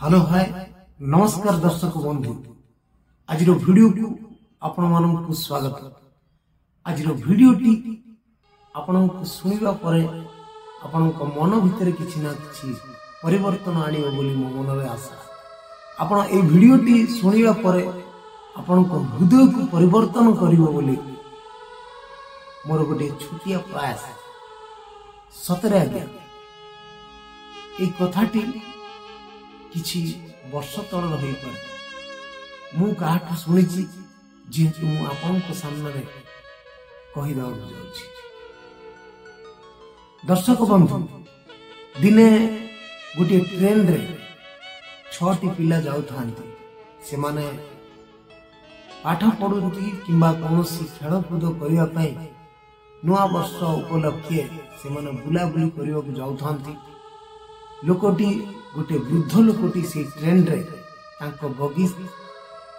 Hello hi, ନମସ୍କାର ଦର୍ଶକ ବନ୍ଧୁ, ଆଜିର ଭିଡ଼ିଓକୁ ଆପଣମାନଙ୍କୁ ସ୍ୱାଗତ। ଆଜିର ଭିଡ଼ିଓଟି ଆପଣଙ୍କୁ ଶୁଣିବା ପରେ ଆପଣଙ୍କ ମନ ଭିତରେ କିଛି ନା କିଛି ପରିବର୍ତ୍ତନ ଆଣିବ ବୋଲି ମୋ ମନରେ ଆଶା। ଆପଣ ଏଇ ଭିଡ଼ିଓଟି ଶୁଣିବା ପରେ ଆପଣଙ୍କ ହୃଦୟକୁ ପରିବର୍ତ୍ତନ କରିବ ବୋଲି ମୋର ଗୋଟିଏ ଛୋଟିଆ ପ୍ରୟାସ। ସତରେ ଆଜ୍ଞା, ଏଇ କଥାଟି କିଛି ବର୍ଷ ତଳର ହୋଇପାରେ, ମୁଁ କାହାଠୁ ଶୁଣିଛି, ଯେହେତୁ ମୁଁ ଆପଣଙ୍କ ସାମ୍ନାରେ କହିଦେବାକୁ ଯାଉଛି। ଦର୍ଶକ ବନ୍ଧୁ, ଦିନେ ଗୋଟିଏ ଟ୍ରେନରେ 6ଟି ପିଲା ଯାଉଥାନ୍ତି। ସେମାନେ ପାଠ ପଢ଼ନ୍ତି କିମ୍ବା କୌଣସି ଖେଳକୁଦ କରିବା ପାଇଁ ନୂଆ ବର୍ଷ ଉପଲକ୍ଷେ ସେମାନେ ବୁଲାବୁଲି କରିବାକୁ ଯାଉଥାନ୍ତି। ଲୋକଟି, ଗୋଟେ ବୃଦ୍ଧ ଲୋକଟି ସେଇ ଟ୍ରେନରେ ତାଙ୍କ ବଗି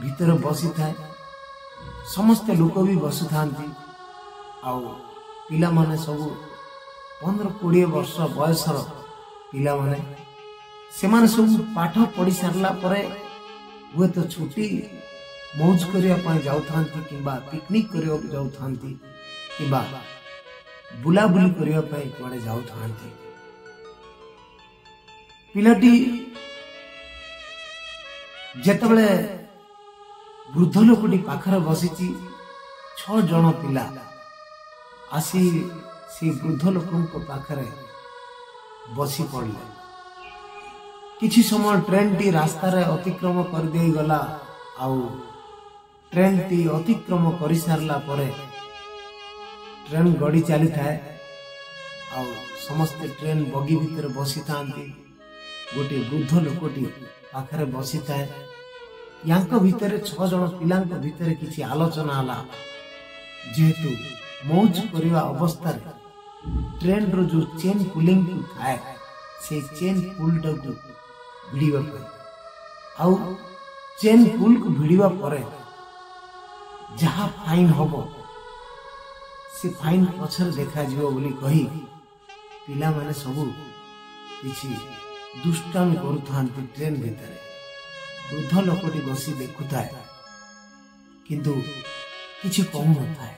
ଭିତରେ ବସିଥାଏ। ସମସ୍ତେ ଲୋକ ବି ବସିଥାନ୍ତି ଆଉ ପିଲାମାନେ ସବୁ 15-20 ବର୍ଷ ବୟସର ପିଲାମାନେ। ସେମାନେ ସବୁ ପାଠ ପଢ଼ି ସାରିଲା ପରେ ହୁଏତ ଛୁଟି ମୌଜ କରିବା ପାଇଁ ଯାଉଥାନ୍ତି କିମ୍ବା ପିକନିକ କରିବାକୁ ଯାଉଥାନ୍ତି କିମ୍ବା ବୁଲାବୁଲି କରିବା ପାଇଁ କୁଆଡ଼େ ଯାଉଥାନ୍ତି। ପିଲାଟି ଯେତେବେଳେ ବୃଦ୍ଧ ଲୋକଟି ପାଖରେ ବସିଛି, 6 ଜଣ ପିଲା ଆସି ସେ ବୃଦ୍ଧ ଲୋକଙ୍କ ପାଖରେ ବସି ପଡ଼ିଲେ। କିଛି ସମୟ ଟ୍ରେନଟି ରାସ୍ତାରେ ଅତିକ୍ରମ କରିଦେଇ ଗଲା ଆଉ ଟ୍ରେନଟି ଅତିକ୍ରମ କରିସାରିଲା ପରେ ଟ୍ରେନ ଗଡ଼ି ଚାଲିଥାଏ ଆଉ ସମସ୍ତେ ଟ୍ରେନ ବଗି ଭିତରେ ବସିଥାନ୍ତି। ଗୋଟିଏ ବୃଦ୍ଧ ଲୋକଟି ପାଖରେ ବସିଥାଏ। ୟାଙ୍କ ଭିତରେ, 6 ଜଣ ପିଲାଙ୍କ ଭିତରେ କିଛି ଆଲୋଚନା ହେଲା, ଯେହେତୁ ମୌଜ କରିବା ଅବସ୍ଥାରେ ଟ୍ରେନର ଯୋଉ ଚେନ୍ ପୁଲିଂ ଥାଏ, ସେଇ ଚେନ୍ ପୁଲଟାକୁ ଭିଡ଼ିବା ପାଇଁ, ଆଉ ଚେନ୍ ପୁଲକୁ ଭିଡ଼ିବା ପରେ ଯାହା ଫାଇନ୍ ହବ ସେ ଫାଇନ୍ ପଛରେ ଦେଖାଯିବ ବୋଲି କହି ପିଲାମାନେ ସବୁ କିଛି ଦୁଷ୍ଟାମି କରୁଥାନ୍ତି ଟ୍ରେନ ଭିତରେ। ବୃଦ୍ଧ ଲୋକଟି ବସି ଦେଖୁଥାଏ କିନ୍ତୁ କିଛି କହୁନଥାଏ।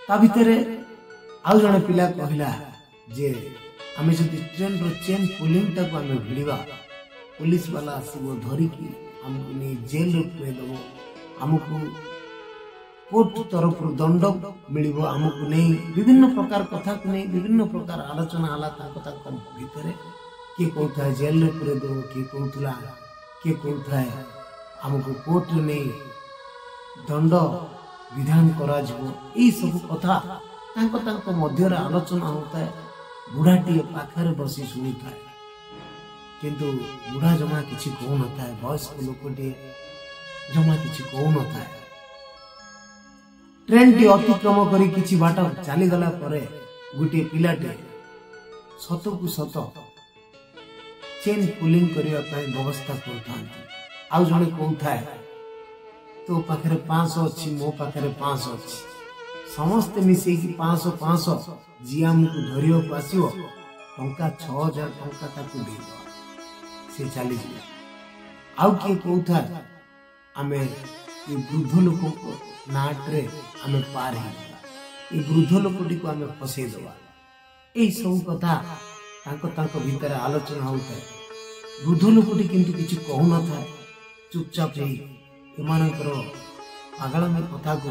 ତା ଭିତରେ ଆଉ ଜଣେ ପିଲା କହିଲା ଯେ ଆମେ ଯଦି ଟ୍ରେନର ଚେନ୍ ପୁଲିଂଟାକୁ ଆମେ ଭିଡ଼ିବା, ପୋଲିସ ବାଲା ଆସିବ, ଧରିକି ଆମକୁ ନେଇ ଜେଲରେ ପୁରେଇଦେବ, ଆମକୁ କୋର୍ଟ ତରଫରୁ ଦଣ୍ଡ ମିଳିବ। ଆମକୁ ନେଇ ବିଭିନ୍ନ ପ୍ରକାର କଥାକୁ ନେଇ ବିଭିନ୍ନ ପ୍ରକାର ଆଲୋଚନା ହେଲା ତାଙ୍କ ତାଙ୍କ ଭିତରେ। କିଏ କହୁଥାଏ ଜେଲରେ ପୁରେଇ ଦେବ, କିଏ କହୁଥାଏ ଆମକୁ କୋର୍ଟରେ ନେଇ ଦଣ୍ଡ ବିଧାନ କରାଯିବ। ଏଇ ସବୁ କଥା ତାଙ୍କ ତାଙ୍କ ମଧ୍ୟରେ ଆଲୋଚନା ହେଉଥାଏ। ବୁଢ଼ାଟିଏ ପାଖରେ ବସି ଶୁଣୁଥାଏ କିନ୍ତୁ ବୁଢ଼ା ଜମା କିଛି କହୁନଥାଏ। ବୟସ୍କ ଲୋକଟିଏ ଜମା କିଛି କହୁନଥାଏ। ଟ୍ରେନଟି ଅତିକ୍ରମ କରି କିଛି ବାଟ ଚାଲିଗଲା ପରେ ଗୋଟିଏ ପିଲାଟେ ସତକୁ ସତ ଚେନ୍ ପୁଲିଂ କରିବା ପାଇଁ ବ୍ୟବସ୍ଥା କରୁଥାନ୍ତି। ଆଉ ଜଣେ କହୁଥାଏ, ତୋ ପାଖରେ 500 ଅଛି, ମୋ ପାଖରେ 500 ଅଛି, ସମସ୍ତେ ମିଶେଇକି 500 500, ଯିଏ ଆମକୁ ଧରିବାକୁ ଆସିବ ଟଙ୍କା 6000 ଟଙ୍କା ତାକୁ ଦେଇଦେବା, ସେ ଚାଲିଯିବ। ଆଉ କିଏ କହୁଥାଏ, ଆମେ ଏ ବୃଦ୍ଧ ଲୋକଙ୍କ ନାଟରେ ଆମେ ପାର ହେଇଯିବା, ଏ ବୃଦ୍ଧ ଲୋକଟିକୁ ଆମେ ଫସେଇଦେବା। ଏଇ ସବୁ କଥା ତାଙ୍କ ତାଙ୍କ ଭିତରେ ଆଲୋଚନା ହେଉଥାଏ। ବୃଦ୍ଧ ଲୋକଟି କିନ୍ତୁ କିଛି କହୁନଥାଏ, ଚୁପଚାପ ହେଇ ଏମାନଙ୍କର ପାଗଳାମି କଥାକୁ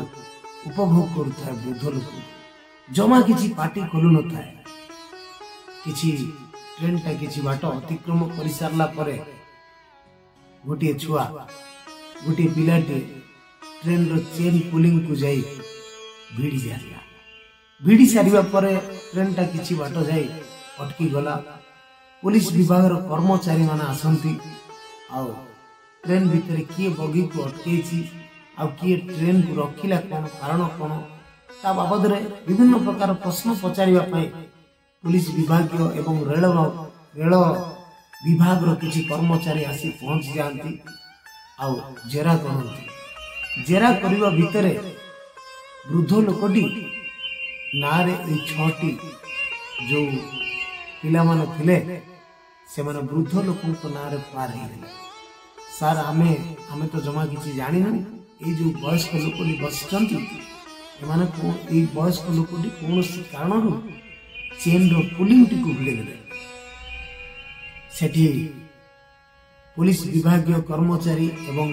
ଉପଭୋଗ କରୁଥାଏ। ବୃଦ୍ଧ ଲୋକ ଜମା କିଛି ପାଟି ଖୋଲୁନଥାଏ। କିଛି ଟ୍ରେନଟା କିଛି ବାଟ ଅତିକ୍ରମ କରିସାରିଲା ପରେ ଗୋଟିଏ ଛୁଆ, ଗୋଟିଏ ପିଲାଟିଏ ଟ୍ରେନର ଚେନ୍ ପୁଲିଂକୁ ଯାଇ ଭିଡ଼ି ସାରିଲା। ଭିଡ଼ି ସାରିବା ପରେ ଟ୍ରେନଟା କିଛି ବାଟ ଯାଇ ଅଟକି ଗଲା। ପୋଲିସ ବିଭାଗର କର୍ମଚାରୀମାନେ ଆସନ୍ତି ଆଉ ଟ୍ରେନ ଭିତରେ କିଏ ବଗିକୁ ଅଟକେଇଛି ଆଉ କିଏ ଟ୍ରେନକୁ ରଖିଲା, କ'ଣ କାରଣ କ'ଣ, ତା ବାବଦରେ ବିଭିନ୍ନ ପ୍ରକାର ପ୍ରଶ୍ନ ପଚାରିବା ପାଇଁ ପୋଲିସ ବିଭାଗୀୟ ଏବଂ ରେଳ ବିଭାଗର କିଛି କର୍ମଚାରୀ ଆସି ପହଞ୍ଚି ଯାଆନ୍ତି ଆଉ ଜେରା କରନ୍ତି। ଜେରା କରିବା ଭିତରେ ବୃଦ୍ଧ ଲୋକଟି ନାଁରେ ଏଇ 6ଟି ଯୋଉ ପିଲାମାନେ ଥିଲେ, ସେମାନେ ବୃଦ୍ଧ ଲୋକଙ୍କ ନାଁରେ ପାର ହେଇଗଲେ। ସାର୍, ଆମେ ତ ଜମା କିଛି ଜାଣିନୁ। ଏଇ ଯୋଉ ବୟସ୍କ ଲୋକଟି ବସିଛନ୍ତି, ଏମାନେ ଏଇ ବୟସ୍କ ଲୋକଟି କୌଣସି କାରଣରୁ ଚେନ୍ର ପୁଲିଂଟିକୁ ଭିଡ଼ିଦେଲେ। ସେଠି ପୋଲିସ ବିଭାଗୀୟ କର୍ମଚାରୀ ଏବଂ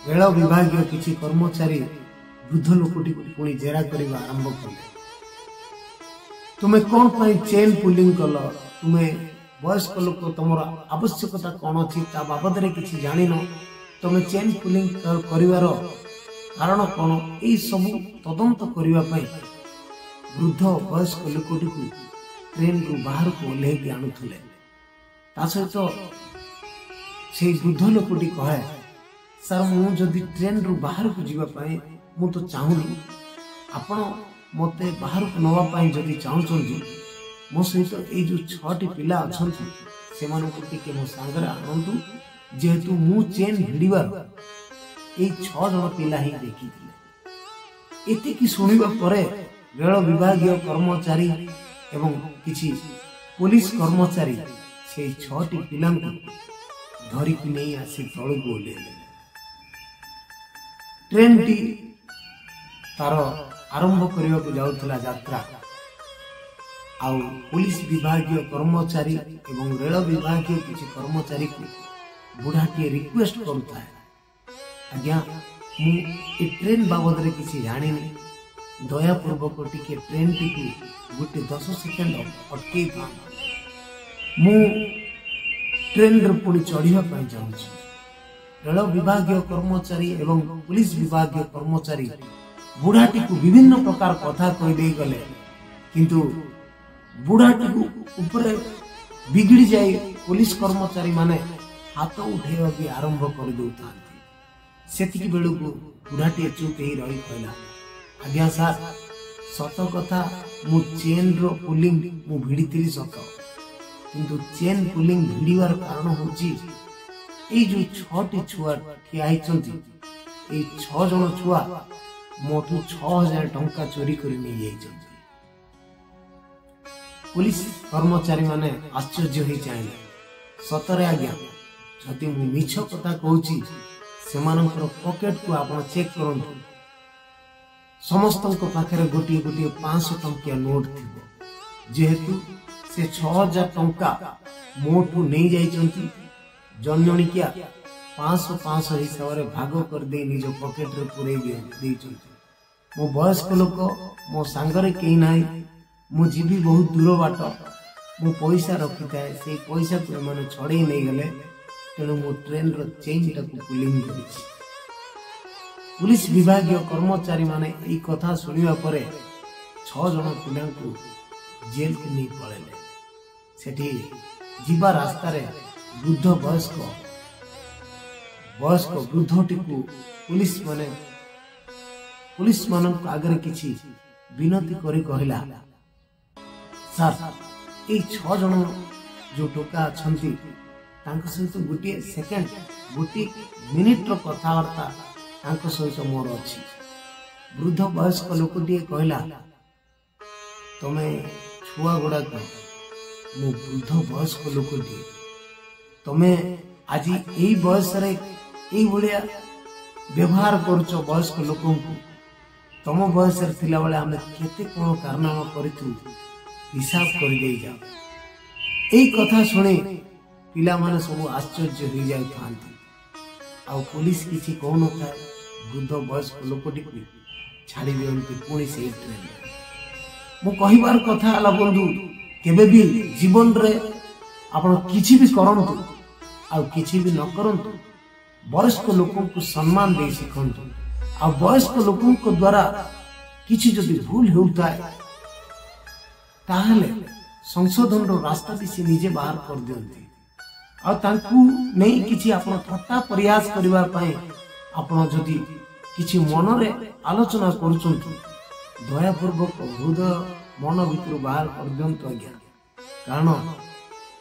ରେଳ ବିଭାଗୀୟ କିଛି କର୍ମଚାରୀ ବୃଦ୍ଧ ଲୋକଟିକୁ ପୁଣି ଜେରା କରିବା ଆରମ୍ଭ କଲେ। ତୁମେ କ'ଣ ପାଇଁ ଚେନ୍ ପୁଲିଂ କଲ? ତୁମେ ବୟସ୍କ ଲୋକ, ତମର ଆବଶ୍ୟକତା କ'ଣ ଅଛି ତା ବାବଦରେ କିଛି ଜାଣିନ। ତମେ ଚେନ୍ ପୁଲିଂ କରିବାର କାରଣ କ'ଣ? ଏଇ ସବୁ ତଦନ୍ତ କରିବା ପାଇଁ ବୃଦ୍ଧ ବୟସ୍କ ଲୋକଟିକୁ ଟ୍ରେନରୁ ବାହାରକୁ ଓହ୍ଲେଇକି ଆଣୁଥିଲେ। ତା ସହିତ ସେଇ ବୃଦ୍ଧ ଲୋକଟି କହେ, ସାର୍, ମୁଁ ଯଦି ଟ୍ରେନରୁ ବାହାରକୁ ଯିବା ପାଇଁ ମୁଁ ତ ଚାହୁଁନି। ଆପଣ ମୋତେ ବାହାରକୁ ନେବା ପାଇଁ ଯଦି ଚାହୁଁଛନ୍ତି, ମୋ ସହିତ ଏଇ ଯୋଉ 6ଟି ପିଲା ଅଛନ୍ତି, ସେମାନଙ୍କୁ ଟିକେ ମୋ ସାଙ୍ଗରେ ଆଣନ୍ତୁ, ଯେହେତୁ ମୁଁ ଚେନ୍ ଭିଡ଼ିବାର ଏଇ 6 ଜଣ ପିଲା ହିଁ ଦେଖିଥିଲେ। ଏତିକି ଶୁଣିବା ପରେ ରେଳ ବିଭାଗୀୟ କର୍ମଚାରୀ ଏବଂ କିଛି ପୋଲିସ କର୍ମଚାରୀ ସେଇ 6ଟି ପିଲାଙ୍କୁ ଧରିକି ନେଇ ଆସି ତଳକୁ ଓହ୍ଲେଇଲେ। ଟ୍ରେନଟି ତାର ଆରମ୍ଭ କରିବାକୁ ଯାଉଥିଲା ଯାତ୍ରା। ଆଉ ପୋଲିସ ବିଭାଗୀୟ କର୍ମଚାରୀ ଏବଂ ରେଳ ବିଭାଗୀୟ କିଛି କର୍ମଚାରୀକୁ ବୁଢ଼ାଟିଏ ରିକ୍ୱେଷ୍ଟ କରୁଥାଏ, ଆଜ୍ଞା, ମୁଁ ଏ ଟ୍ରେନ ବାବଦରେ କିଛି ଜାଣିନି, ଦୟାପୂର୍ବକ ଟିକେ ଟ୍ରେନଟିକୁ ଗୋଟେ 10 ସେକେଣ୍ଡ ଅଟକେଇ ଥାନ୍ତୁ, ମୁଁ ଟ୍ରେନରେ ପୁଣି ଚଢ଼ିବା ପାଇଁ ଚାହୁଁଛି। ରେଳ ବିଭାଗୀୟ କର୍ମଚାରୀ ଏବଂ ପୋଲିସ ବିଭାଗୀୟ କର୍ମଚାରୀ ବୁଢ଼ାଟିକୁ ବିଭିନ୍ନ ପ୍ରକାର କଥା କହିଦେଇ ଗଲେ, କିନ୍ତୁ ବୁଢ଼ାଟିକୁ ଉପରେ ବିଗିଡ଼ି ଯାଇ ପୋଲିସ କର୍ମଚାରୀ ମାନେ ହାତ ଉଠେଇବା ବି ଆରମ୍ଭ କରିଦେଉଥାନ୍ତି। ସେତିକି ବେଳକୁ ବୁଢ଼ାଟିଏ ଚୁପ୍ ହେଇ ରହି କହିଲା, ଆଜ୍ଞା ସାର୍, ସତ କଥା, ମୁଁ ଚେନ୍ର ପୁଲିଂ ମୁଁ ଭିଡ଼ିଥିଲି ସତ, କିନ୍ତୁ ଚେନ୍ ପୁଲିଂ ଭିଡ଼ିବାର କାରଣ ହେଉଛି ଏଇ ଯୋଉ 6ଟି ଛୁଆ ଠିଆ ହେଇଛନ୍ତି, ଏଇ 6 ଜଣ ଛୁଆ ମୋଠୁ 6000 ଟଙ୍କା ଚୋରି କରି ନେଇଯାଇଛନ୍ତି। ପୋଲିସ କର୍ମଚାରୀ ମାନେ ଆଶ୍ଚର୍ଯ୍ୟ ହେଇ ଚାହିଁଲେ। ସତରେ ଆଜ୍ଞା, ଯଦି ମୁଁ ମିଛ କଥା କହୁଛି, ସେମାନଙ୍କର ପକେଟକୁ ଆପଣ ଚେକ୍ କରନ୍ତୁ, ସମସ୍ତଙ୍କ ପାଖରେ ଗୋଟିଏ ଗୋଟିଏ 500 ଟଙ୍କିଆ ନୋଟ ଥିବ। ଯେହେତୁ ସେ 6000 ଟଙ୍କା ମୋଠୁ ନେଇଯାଇଛନ୍ତି, ଜଣ ଜଣିକିଆ 500 500 ହିସାବରେ ଭାଗ କରିଦେଇ ନିଜ ପକେଟରେ ପୂରେଇ ଦେଇଛନ୍ତି। ମୁଁ ବୟସ୍କ ଲୋକ, ମୋ ସାଙ୍ଗରେ କେହି ନାହିଁ, ମୁଁ ଯିବି ବହୁତ ଦୂର ବାଟ, ମୁଁ ପଇସା ରଖିଥାଏ, ସେଇ ପଇସାକୁ ଏମାନେ ଛଡ଼େଇ ନେଇଗଲେ, ତେଣୁ ମୁଁ ଟ୍ରେନର ଚେନ୍ଟାକୁ ପୁଲିଂ କରିଛି। ପୁଲିସ ବିଭାଗୀୟ କର୍ମଚାରୀମାନେ ଏଇ କଥା ଶୁଣିବା ପରେ 6 ଜଣ ପିଲାଙ୍କୁ ଜେଲକୁ ନେଇ ପଳେଇଲେ। ସେଠି ଯିବା ରାସ୍ତାରେ ବୃଦ୍ଧ ବୟସ୍କ ବୃଦ୍ଧଟିକୁ ପୋଲିସ ମାନେ ପୋଲିସ ମାନଙ୍କ ଆଗରେ କିଛି ବିନତି କରି କହିଲା, ସାର୍, ଏଇ 6 ଜଣ ଯୋଉ ଟୋକା ଅଛନ୍ତି, ତାଙ୍କ ସହିତ ଗୋଟିଏ ସେକେଣ୍ଡ, ଗୋଟିଏ ମିନିଟର କଥାବାର୍ତ୍ତା ତାଙ୍କ ସହିତ ମୋର ଅଛି। ବୃଦ୍ଧ ବୟସ୍କ ଲୋକଟିଏ କହିଲା, ତମେ ଛୁଆ ଗୁଡାକ, ମୁଁ ବୃଦ୍ଧ ବୟସ୍କ ଲୋକଟିଏ, ତମେ ଆଜି ଏଇ ବୟସରେ ଏଇଭଳିଆ ବ୍ୟବହାର କରୁଛ ବୟସ୍କ ଲୋକଙ୍କୁ। ତମ ବୟସରେ ଥିଲାବେଳେ ଆମେ କେତେ କ'ଣ କାରନାମା କରିଛୁ, ହିସାବ କରିଦେଇ ଯାଅ। ଏଇ କଥା ଶୁଣି ପିଲାମାନେ ସବୁ ଆଶ୍ଚର୍ଯ୍ୟ ହେଇଯାଉଥାନ୍ତି, ଆଉ ପୋଲିସ କିଛି କହୁନଥାଏ। ବୃଦ୍ଧ ବୟସ୍କ ଲୋକଟିକୁ ଛାଡ଼ି ଦିଅନ୍ତି ପୁଣି ସେଇ ଟ୍ରେନରେ। ମୁଁ କହିବାର କଥା ହେଲା ବନ୍ଧୁ, କେବେ ବି ଜୀବନରେ ଆପଣ କିଛି ବି କରନ୍ତୁ ଆଉ କିଛି ବି ନ କରନ୍ତୁ, ବୟସ୍କ ଲୋକଙ୍କୁ ସମ୍ମାନ ଦେଇ ଶିଖନ୍ତୁ। ଆଉ ବୟସ୍କ ଲୋକଙ୍କ ଦ୍ୱାରା କିଛି ଯଦି ଭୁଲ ହେଉଥାଏ, ତାହେଲେ ସଂଶୋଧନର ରାସ୍ତା ବି ସେ ନିଜେ ବାହାର କରିଦିଅନ୍ତି। ଆଉ ତାଙ୍କୁ ନେଇ କିଛି ଆପଣ ଥଟ୍ଟା ପରିହାସ କରିବା ପାଇଁ ଆପଣ ଯଦି କିଛି ମନରେ ଆଲୋଚନା କରୁଛନ୍ତି, ଦୟାପୂର୍ବକ ହୃଦୟ ମନ ଭିତରୁ ବାହାର କରିଦିଅନ୍ତୁ ଆଜ୍ଞା। କାରଣ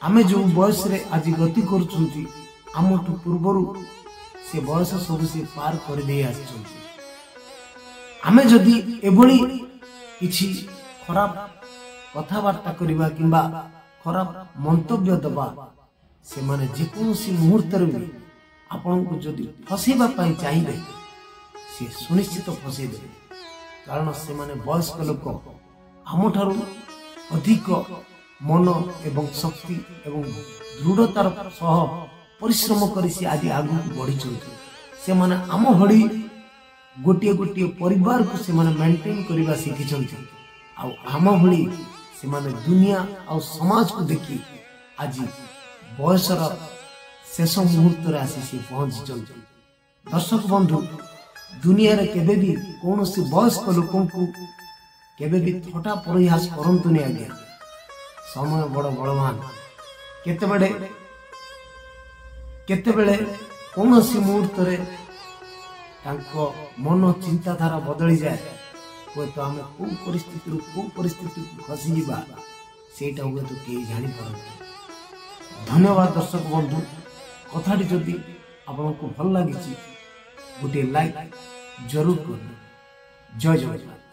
ଆମେ ଯୋଉ ବୟସରେ ଆଜି ଗତି କରୁଛନ୍ତି, ଆମଠୁ ପୂର୍ବରୁ ସେ ବୟସ ସବୁ ସେ ପାର କରିଦେଇ ଆସିଛନ୍ତି। ଆମେ ଯଦି ଏଭଳି କିଛି ଖରାପ କଥାବାର୍ତ୍ତା କରିବା କିମ୍ବା ଖରାପ ମନ୍ତବ୍ୟ ଦେବା, ସେମାନେ ଯେକୌଣସି ମୁହୂର୍ତ୍ତରେ ବି ଆପଣଙ୍କୁ ଯଦି ଫସେଇବା ପାଇଁ ଚାହିଁବେ, ସେ ସୁନିଶ୍ଚିତ ଫସେଇ ଦେବେ। କାରଣ ସେମାନେ ବୟସ୍କ ଲୋକ, ଆମଠାରୁ ଅଧିକ ମନ ଏବଂ ଶକ୍ତି ଏବଂ ଦୃଢ଼ତାର ସହ ପରିଶ୍ରମ କରି ସେ ଆଜି ଆଗକୁ ବଢ଼ିଛନ୍ତି। ସେମାନେ ଆମ ଭଳି ଗୋଟିଏ ଗୋଟିଏ ପରିବାରକୁ ସେମାନେ ମେଣ୍ଟେନ୍ କରିବା ଶିଖିଛନ୍ତି, ଆଉ ଆମ ଭଳି ସେମାନେ ଦୁନିଆ ଆଉ ସମାଜକୁ ଦେଖି ଆଜି ବୟସର ଶେଷ ମୁହୂର୍ତ୍ତରେ ଆସି ସେ ପହଞ୍ଚିଛନ୍ତି। ଦର୍ଶକ ବନ୍ଧୁ, ଦୁନିଆରେ କେବେ ବି କୌଣସି ବୟସ୍କ ଲୋକଙ୍କୁ କେବେ ବି ଥଟା ପରିହାସ କରନ୍ତୁନି ଆଜ୍ଞା। ସମୟ ବଡ଼ ବଳବାନ। କେତେବେଳେ କେତେବେଳେ କୌଣସି ମୁହୂର୍ତ୍ତରେ ତାଙ୍କ ମନ ଚିନ୍ତାଧାରା ବଦଳିଯାଏ, ହୁଏତ ଆମେ କେଉଁ ପରିସ୍ଥିତିରୁ କେଉଁ ପରିସ୍ଥିତିକୁ ଖସିଯିବା ସେଇଟା ହୁଏତ କେହି ଜାଣିପାରନ୍ତି। ଧନ୍ୟବାଦ ଦର୍ଶକ ବନ୍ଧୁ। କଥାଟି ଯଦି ଆପଣଙ୍କୁ ଭଲ ଲାଗିଛି, ଗୋଟିଏ ଲାଇକ୍ ଜରୁର କରିବେ। ଜୟ ଜଗନ୍ନାଥ।